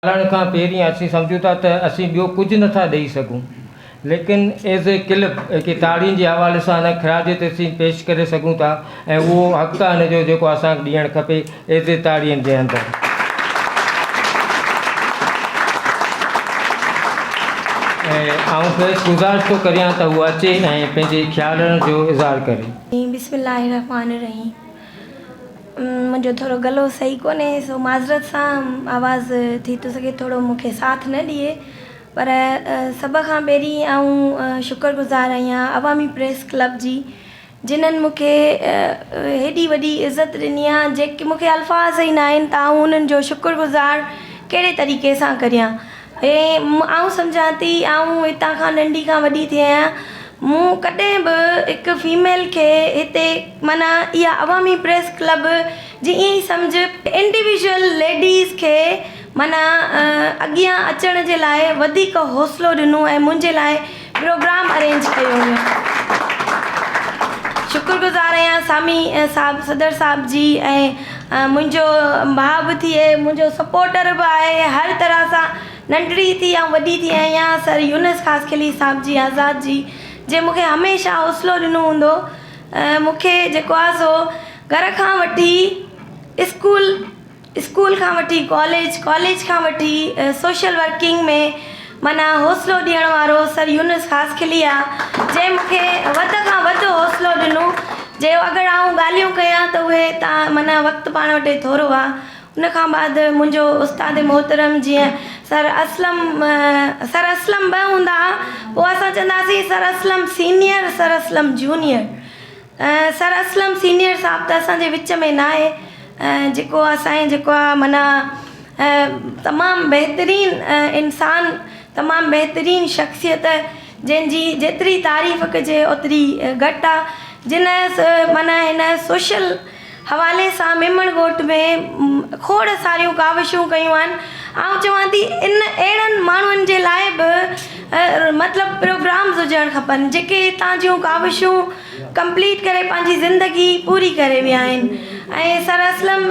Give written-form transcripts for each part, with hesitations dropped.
ڳالهائڻ کان پهرين اسين سمجهون ٿا ته اسين ٻيو ڪجهه نه ٿا ڏئي سگهون ليڪن ايز اي ڪلب هڪ تاڙين جي حوالي سان هن خراج تحسين پيش ڪري سگهون ٿا ۽ اهو حق آهي هن جو جيڪو اسان کي ڏيڻ کپي ايز اي تاڙين جي اندر. ۽ آئون کيس گذارش ٿو ڪريان ته هو اچي ۽ پنهنجي خيالن جو اظهار ڪري. بسم الله الرحمٰن الرحيم منهنجو ٿورو گلو صحيح ڪونهي سو معذرت سان آواز ٿي ٿو سگهي ٿورو مون کي ساٿ نه ڏئي پر سڀ کان پهرين آئون شڪر گذار آهيان عوامي پريس ڪلب جي جنھن مون کي هيڏي وڏي عزت ڏني آهي جيڪي مون کي الفاظ ئي ناهن ته آئون انهن جو شڪر گذار ڪهڙي طريقي سان ڪريان ۽ آئون سمجهان ٿي آئون هتان کان ننڍي کان وڏي ٿي آهيان مون ڪڏهن به هڪ فيميل کي هتي معنيٰ اها عوامي پريس ڪلب جي ائين ئي سمجهه انڊيويجوئل ليڊيز کي معنيٰ اڳيان اچڻ جي لاء وڌيڪ حوصلو ڏنو ۽ منهنجي لاء پروگرام ارينج ڪيو ويو. شڪر گذار آهيان سامي صاحب صدر صاحب جي ۽ منهنجو ڀاء به ٿئي منهنجو سپورٽر به آهي هر طرح سان ننڍڙي ٿي آئون وڏي ٿي آهيان سر يونس خاصخيلي صاحب جي آزاد جي جنهن مون کي هميشه حوصلو ڏنو هوندو مون کي جيڪو آهي سو گهر کان وٺي اسڪول اسڪول کان وٺي ڪاليج، ڪاليج کان وٺي سوشل ورڪنگ ۾ معنيٰ حوصلو ڏيڻ وارو سر يونس خاصخيلي آ جنهن مون کي وڌ کان وڌ حوصلو ڏنو جي اگر آئون ڳالهيون ڪيان ته اهي تان معنيٰ وقت پاڻ وٽ ٿورو آ ان کان بعد منهنجو استاد محترم جيئن سر اسلم سر اسلم به هوندا ها پوء اسان چونداسين sir Aslam senior sir Aslam junior sir Aslam senior صاحب ته اسان جي وچ ۾ ناهي جيڪو اسان جي جيڪو آ معنيٰ تمام بهترين انسان تمام بهترين شخصيت جنهن جي جيتري تعريف ڪجي اوتري گهٽ آ جن معنيٰ هن سوشل حوالي سان ميمڻ ڳوٺ ۾ کوڙ ساريون ڪاوشون ڪيون آهن آئون چوان ٿي ان اهڙن ماڻهن جي لاء به مطلب پروگرامز هجڻ کپن جيڪي هتان جون ڪاوشون ڪمپليٽ ڪري پنهنجي زندگي پوري ڪري ويا آهن ۽ سر اسلم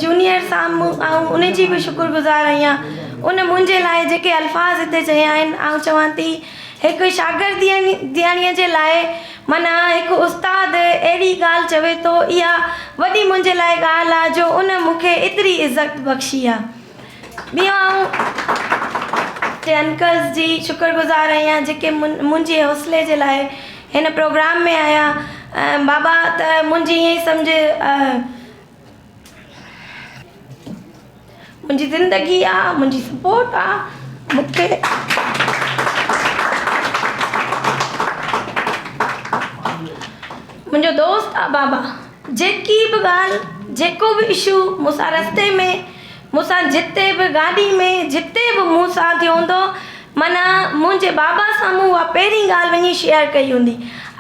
جونيئر صاحب آئون ان جي به شڪر گذار آهيان ان منهنجي لاء جيڪي الفاظ هتي چيا آهن آئون چوان ٿي هڪ شاگردياڻيء جي لاء معنيٰ هڪ استاد اهڙي ڳالهه چوي ٿو اها وڏي منهنجي لاء ڳالهه آ جو ان مون کي ايتري عزت بخشي آ. ٻيو آئون جي انڪلز جي شڪر گذار آهيان جيڪي منهنجي حوصلي جي لاء هن پروگرام ۾ آيا. بابا ته منهنجي ائين ئي سمجهه. منهنجي زندگي آ منهنجي سپورٽ آ مون کي منهنجو دوست آ بابا جيڪي به ڳالهه جيڪو به اشو مون سان رستي ۾ مون سان جتي به گاڏي ۾ جتي به مون سان ٿيو هوندو معنيٰ منهنجي بابا سان مون اها پهرين ڳالهه وڃي شيئر ڪئي هوندي.